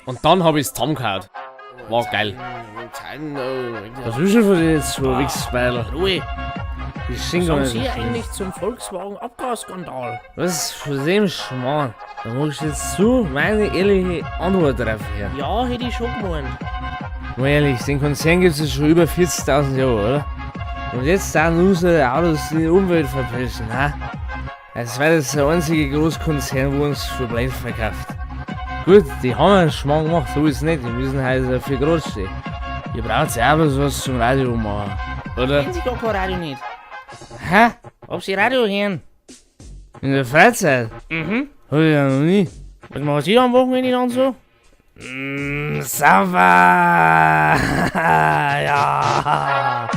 Und dann hab ich's zusammengehauen. War geil. Was ist denn von dir jetzt so, Wichsbeidel? Ruhe. Ich Was sing gar sagen nicht. Sie eigentlich zum Volkswagen-Abgasskandal? Was von dem Schmarrn? Da musst du jetzt zu meine ehrliche Antwort drauf hören. Ja, hätte ich schon gemeint. Mal ehrlich, den Konzern gibt's jetzt schon über 40.000 Jahre, oder? Und jetzt dann unsere Autos die Umwelt verpesten, ha? Als wäre das der einzige Großkonzern, wo uns für blöd verkauft. Gut, die haben einen Schmarrn gemacht, so ist es nicht, die müssen halt dafür gerade stehen. Ihr braucht ja auch was zum Radio machen, oder? Kennen Sie gar kein Radio nicht. Hä? Ob Sie Radio hören? In der Freizeit? Mhm. Hab ich ja noch nie. Was machen Sie am Wochenende dann so? Sauber! Ja!